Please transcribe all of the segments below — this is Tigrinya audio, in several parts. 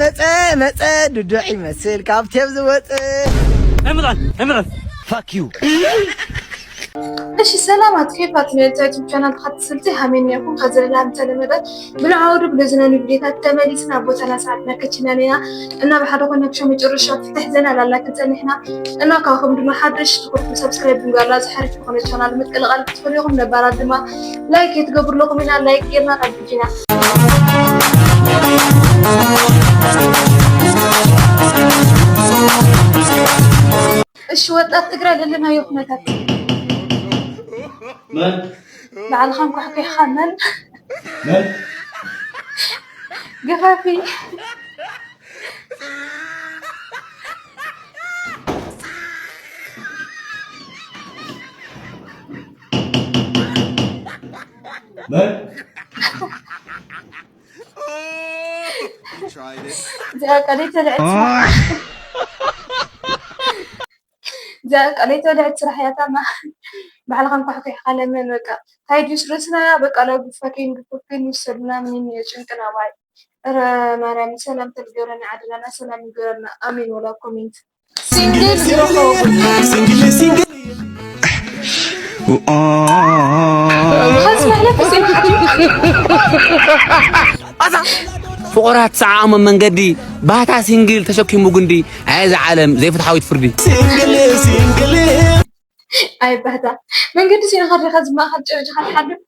መጸ መጸ ድዱዕ ይመስል ካብ ቴብ ዝወጽእ። እምራን እምራን Fuck you. እሺ ሰላማት ኬፋት ናይ ዩቱብ ቻናል ተኸታተልቲ ሃሜን ነይርኩም። ከዚ ሌላ ምተለመደ ብልዓውዱ ብለዝናኒ ቪዲዮታት ተመሊስና ቦታና ሰዓትና ከችና ኔና እና ብሓደ ኮነ ክሸ መጨረሻ ፍትሕ ዘና ላላ ክጸኒሕና እና ካብኹም ድማ ሓደሽ ትኩርቱ ሰብስክራይብ ንጋላ ዝሕርፍ ዝኾነ ቻናል ምቅልቃል ክትፈልኹም ነባራት ድማ ላይክ የትገብርለኹም ኢና። ላይክ ጌርና ናብ ቪዲዮና እሺ ወጣት ትግራይ ለለናዮ ኩነታት መን ባዕልኻ እንኳሕኩሕኻ መን መን ገፋፊ መን እዚኣ ቀለይ ተልዕት ስራሕ እዚኣ ቀለይ ተልዕት ስራሕ እያ ታማ ባዕልኻ እንኳሕኩሕኻ ለመን በቃ እንታይ ድዩ ስርስና በቃ ላጉ ፋኪን ግፉፊን ይውሰዱና ምን የጭንቅና ዋይ ረ ማርያም ሰላም ተልገረና ዓድናና ሰላም ይገረና ኣሜን ወላ ኮሜንት ሲንግል ሲንግል ሲንግል ሓስ ማለት ሲንግል ፍቑራት ሰዓሞ መንገዲ ባህታ ሲንግል ተሸኪሙ ጉንዲ ኣየ እዛ ዓለም ዘይፍትሓዊት ፍርዲ ሲንግል ሲንግል ኣይ ባህታ መንገዲ ሲና ከድካ ዝማእኸል ጨብጭኻ ትሓልፍ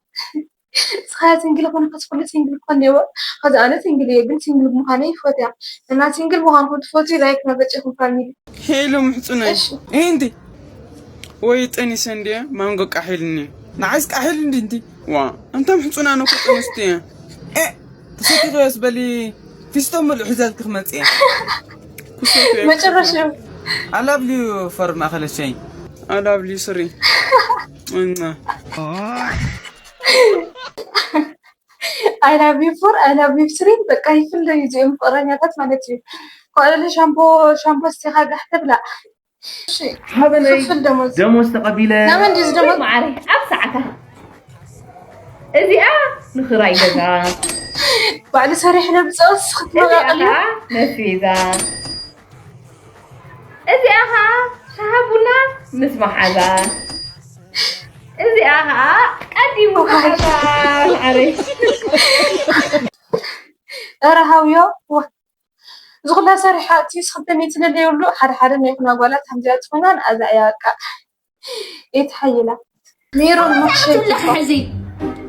እስኻ ሲንግል ኮነ ከስኩሉ ሲንግል ኮን ነዎ ከዚ ኣነ ሲንግል እየ ግን ሲንግል ምዃነ ይፈትያ እና ሲንግል ምዃንኩም ትፈትዩ ላይክ መበጨኹም ፋሚሊ ሄሎ ምሕጹናይ እሺ። እንዲ ወይ ጠኒሰ እንዲያ ማንጎ ቃሒልኒ ንዓይስ ቃሒል እንዲ እንዲ ዋ እንተ ምሕጹና ነው ጠንስቲ ተሰኪቶስ በሊ ፊስቶ ምሉእ ሒዛልክ ክመጽእ መጨረሻ ኣላብልዩ ፈር ማእኸለሸይ ኣላብልዩ ስሪ እና I love you for I love you three በቃ ይፍለዩ እዚኦም ፍቅረኛታት ማለት እዩ። ኮለለ ሻምፖ ሻምፖ ስቴኻ ጋሕ ተብላ ሃበነይ ክፍል ደሞዝ ደሞዝ ተቐቢለ ናመን ድዩ ዝደሞዝ ማዕረ ኣብ ሰዓታ እዚኣ ንኽራይ ገዛ ባዕሉ ሰሪሕ ነብፀውስ እዚኣ ክትመቃቅልዩ ከዓ ነስቤዛ እዚኣ ከዓ ሻሃ ቡና ምስ መሓዛ እዚኣ ከዓ ቀዲሙ ሓዛ ማዕረይ ኧረ ሃውዮ ዝኹላ ሰሪሓ እቲ ስኽልተ ሚእቲ ለለየብሉ ሓደ ሓደ ናይ ኩና ጓላት ከምዚኣ ትኾና ንኣዛ እያ በቃ የትሓይላ ሜሮን መክሸይ ትብለኺ ሕዚ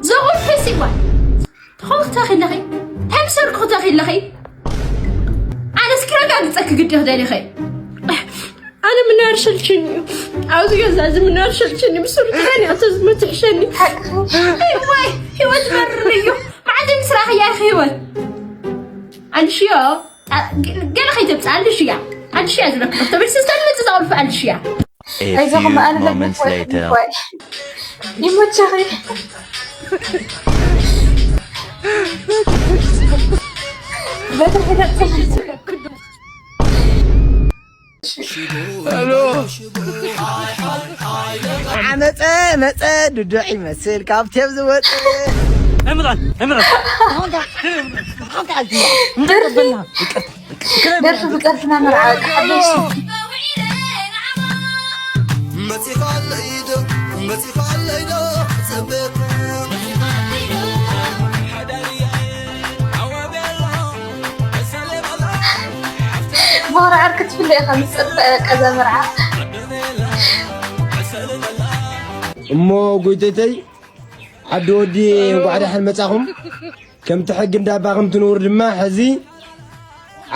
ዘቑም ሕዚ ጓል ተኾም ክተኺ ኣለኺ እንታይ ምሰርኩ ክተኺ ኣለኺ ኣነስ ክረጋግፀኪ ግዲ ክደሊኸ ኣነ ምናር ሸልችኒ እዩ ኣብዚ ገዛ እዚ ምናር ሸልችኒ ብስሩ ትኸኒ ኣቶ ዝመትሕሸኒ ዋይ ህይወት መርር እዩ መዓልቲ ምስራኽ እያ ኢኺ ህይወት ኣንሽዮ ገለ ከይተብፅእ ኣልሽያ ኣልሽያ ዝብለካ ተመልሲ ዝተመፅእ ዘቕልፍ ኣልሽያ ኣይዞኹም ኣነ ለምንት ይመቸኺ በትር ሒደት ዓመፀ መፀ ድዱዕ ይመስል ካብ ቴብ ዝወፅእ እምራን እምራን ደርፊ ብፀርፍና መርዓ ሓደሽ መፂኻለይ ዶ መፂኻለይ ዶ ፅብቅ ብኽሪ ዓርኪ ትፍለ ኢኻ ምስ ፅርፈ ቀዛ መርዓ እሞ ጎይተተይ ዓዲ ወዲ እንኳዕ ደሓን መጻኹም። ከምቲ ሕጊ እንዳባኹም ትንውር ድማ ሕዚ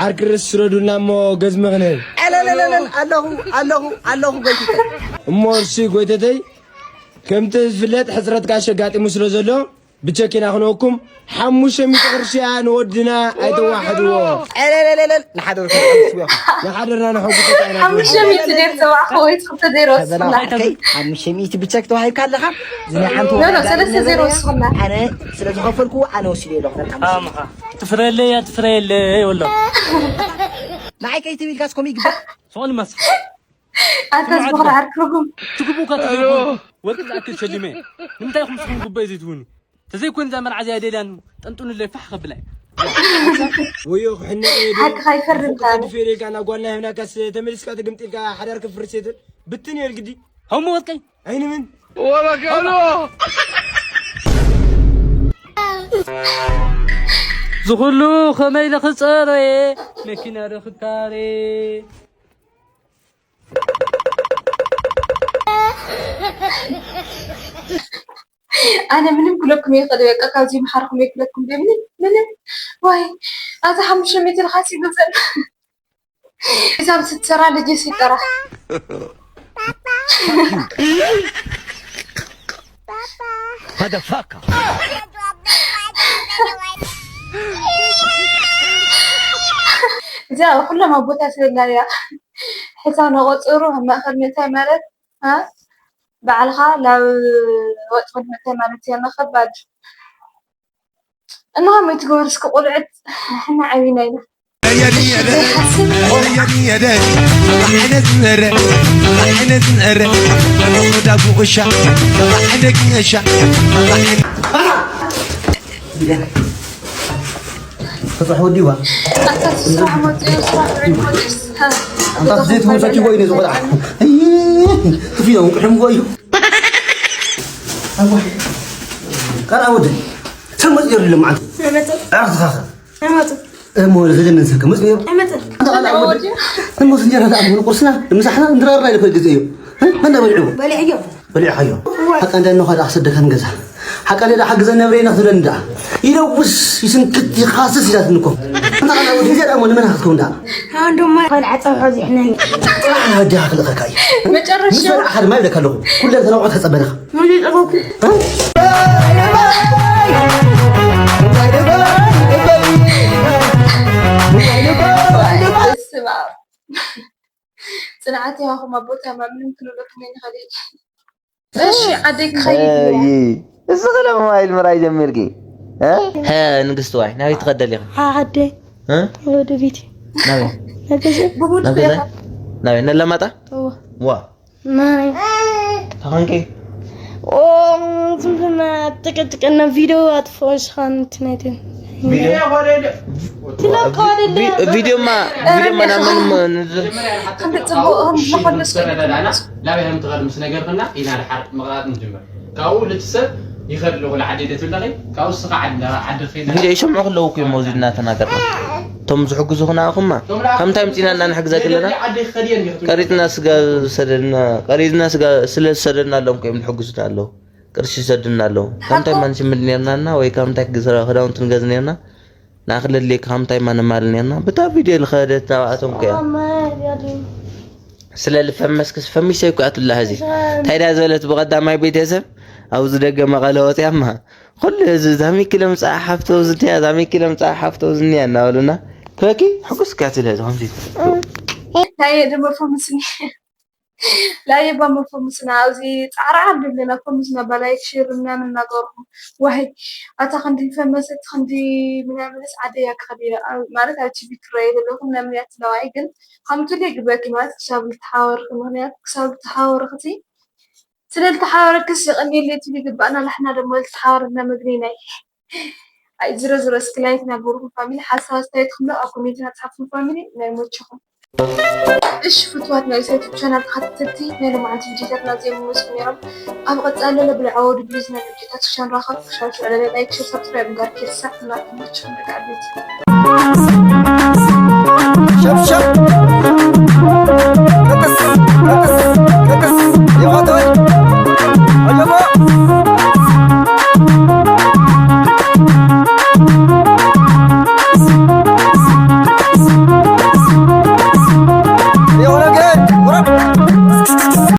ዓርኪ ርእሲ ስረዱልና እሞ ገዝሚ ክንህብ። ኣለለለለል ኣለኹ ኣለኹ ኣለኹ ጎይትተይ። እሞ እርሲ ጎይተተይ ከምቲ ዝፍለጥ ሕፅረት ጋሽ ኣጋጢሙ ስለ ዘሎ ብቸኪና ክንወኩም ሓሙሽተ ሚእቲ ቅርሺ እያ ንወድና ኣይተዋሕድዎ። ኣለለለለል ንሓደርኩም ንሓደርና ንሐጉ ተጣይና ሓሙሽተ ሚእቲ ዴር ተባዕኸ ወይ ትኽልተ ዜሮ ወስኽላ ሓሙሽተ ሚእቲ ብቸክ ተዋሂብካ ኣለኻ ዝናይ ሓንቲ ኖ ኖ ሰለስተ ዜሮ ወስኽላ ኣነ ስለ ዝኸፈልኩ ኣነ ወሲደ ኣለኹ ትፍረለይ እያ ትፍረየለይ ወሎ ንዓይ ከይትብ ኢልካስ ከምኡ ይግባእ ስቕ ንመስ ኣንታ ዝብኽሪ ዓርክርኩም ትግቡካ ወርቂ ዝኣክል ሸሊመ ንምንታይ ኢኹም ስኹም ጉባኤ ዘይትህውኒ ተዘይኮይኑ እዛ መርዓ እዚኣ ደልያን ጠንጥኑለይ ፋሕ ከብላ እየ ወዮ ክሕነቕ እየ ዶ? ሓቅኻ ይፈርድ እንታ። ተድፌ ኢልካ ናብ ጓልና ሂብናካስ ተመሊስካ ትግምጢልካ ሓዳር ክፍርስ እየ ትብል? ብትን እየ ልግዲ። ሆምወርቀይ። ኣይንምን። ወበከሎ። ዝኹሉ ከመይ ኢለ ክጸሮ እየ? መኪና ዶ ክካረ? ኣነ ምንም ክለኩም ይኽእል፣ በቃ ካብዚ መሓርኩም ይክለኩም፣ ምንም ምንም። ወይ ኣዚ ሓሙሽተ ሜትር ካሲ ይግልጸል። ሒሳብ ስትሰራ ልጅ ሲጠራ። Motherfucker. እዚኣ ኩሎም ኣቦታት ዘለያ ሕሳብ ነቆፅሩ ኣብ ማእኸል ምእታይ ማለት፣ አ? ባዕልኻ ናብ ወጥመድ ምእታይ ማለት እያ፣ እና ከባድ። እንሆ፣ መይ ትገብር እስኪ ቆልዑት፣ ንሕና ዓቢና ኢና። ክፅሕ ወዲዋ። ኣታ ስራሕ መፅኡ፣ ስራሕ ውዒሉ መፅኡስ፣ ሃ፣ ኣንታ ዘይትመሰኪ ወይ ነዚ ቆልዓ። እይ፣ ክፊሎም ቅድም ወይ። ኣዋ። ካልኣ ወደ። ተመፅኡ ይርለ መዓልቲ። መመፅኡ። ኣኽትኻኸ። መመፅኡ። እሞ ዝደነን ሰብ ክመፅኡ እዮም። መመፅኡ። ኣንታ ካልኣ ወደ። እሞ እንጀራ ደኣ ቁርስና፣ ምሳሕና፣ እንድራርና ኢሉ ከይግዘ እዩ። መን በሊዑ? በሊዕዮ። በሊዕኻዮ? እወ። ሓቃ እንዳ እንኳ ደኣ ክሰደካን ገዛ። ሓቃ እንዳ ሓግዘ ነብረ ኢና ክትብለኒ ደኣ። ይለውስ፣ ይስንክት፣ ይኻስስ ኢላትኒ እኮ። እንታ ኸኣ ወዲ እዚኣ ደኣ እሞ ንመን ክትከውን ደኣ? ኣንዶማ ቆልዓ ጸብሖ ዚሕነኒ። ጥራሕ ወዲኻ ክልእኸካ እዩ። መጨረሻ። ምስ በላዕኻ ድማ ይብለካ ኣለኹ። ኩለን ተናውዖ ተጸበለኻ። ሙሉ ይጠፈኩ። እ? ስማ። ጽንዓት ይሃኹም ኣቦታማ፣ ምንም ክንብለኩም ኣይንኽእል። እሺ፣ ዓደይ ክኸይድ እየ። እይ፣ እዚ ኸለ ሞባይል ምርኣይ ጀሚርኪ? እ? ሀ፣ ንግስቲ ዋይ፣ ናበይ ትኸዲ ኣለኺ? ዓ-፣ ዓደይ። እ? ወደ ቤት። ናበይ? ናብ ገዛ። ብቡን ናብ ገዛ? ኸይኻ። ናበይ? ነለማጣ? እወ። ዋ። ማይ። ተኸንኪ? ኦ፣ ዝም ብለና ጭቅጭቅና ቪዲዮ ኣጥፍኦ፣ ንስኻ ነቲ ናይ ደም። ቪድዮ? ትለቆ አይደለ? ቪ-፣ ቪድዮማ፣ ኧረ ቪድዮማ ናብ መን ሞ-፣ ንዝ-፣ ክንዲ ጽቡቅ ክንዲ ዝኸልስ ናበይ ከም ትኸድ ምስ ነገርክና ኢና ድሓር ምቕራጽ ንጅምር። ካብኡ ልቲ ሰብ ይኸድ ኣለኹ ንዓዲ ዶ ትብለኺ? ካብኡ ንስኻ ዓዲ፣ ዓዲ ኺድ። ቪድዮ ይሰምዑ ከለዉ እኮ እዮም ኣብዚ እናተናገርና። እቶም ዝሕግዙ ክነኣኹማ፣ ካብ እንታይ ምጺና እና ንሕግዘኪ ኣለና? ቀሪጽና ስጋ ዝሰደድና፣ ቀሪጽና ስጋ ስለ ዝሰደድና ኣለዎም እኮ እዮም ዝሕግዙና ኣለዉ። ቅርሺ ይሰዱና ኣለዉ። ካብ እንታይ ሓቆ- ማንሽን ምድ ኔርናና ወይ ካብ እንታይ ክገዝራ ክዳውንቲ ንገዝ ኔርና? ንኣኽለለይ ካብ እንታይ ማ ነማል ኔርና? ብታ ቪድዮ ልኸደት ናብኣቶም እኮ እያ። ስለ ልፈመስክስ ፈሚሰ እኮ ኣትላ ህዚ። እንታይ ዳ ዝበለት ብቐዳማይ ቤተሰብ ኣብዚ ደገ መቐለ ወፅያማ። ኩሉ ህዝቢ ዛሚኪ ለምፃ ሓፍቶ ዝንያ፣ ዛሚኪ ለምፃ ሓፍቶ ዝንያ እናበሉና። ክበኪ ሕጉስ እኮ እያ ትብል ህዚ ከምዚ። እንታይ እየ ደሞ ፈምስኒ? ላየባ መፈምስና ኣብዚ ፃዕራዓ እንድብለና ፈምስና ባላይ ሽር ምናምን እናገርኩም። ዋይ፣ ኣታ ክንዲ ፈመሰት ክንዲ ምናምንስ ዓደያ ክኸዲ ኢለ። ኣብ-፣ ማለት ኣብ ቲቪ ክረኣዩ ዘለኹም ምናምን እያ ትለዋይ፣ ግን ከምቱ ዘይግበኪ ማለት ክሳብ ልተሓወርኪ፣ ምኽንያቱ ክሳብ ልተሓወርክሲ ስለ ልተሓወረክስ የቐንየለይ ትብል ይግባእና። ላሕና ደሞ ልተሓወረና መግነይና እዩ። ኣይ፣ ዝሮ ዝሮ እስኪ ላይክ ናገርኩም ፋሚሊ፣ ሓሳብ ኣስተያየትኩም ዶ ኣብ ኮሜንት ናጽሓፍኩም ፋሚሊ፣ ናይ ሞችኹም። እሺ ፍትዋት ናይ ዩቱብ ቻናል ተኸታተልቲ፣ ናይ ሎማዓንቲ ቪዲዮታትና እዚኦም ይመስሉ ነይሮም። ኣብ ቀጻሊ ለለ ብልዓዊ ቪዲዮስ ናይ ቪዲዮታት ክሻን ራኸብ፣ ክሻን ሽዑ ለለ ላይክ፣ ሸር፣ ሳብስክራይብ ምግባር ከይርሳዕ። እናተመችኹም ደቂ ዓበይቲ። ሸብሸብ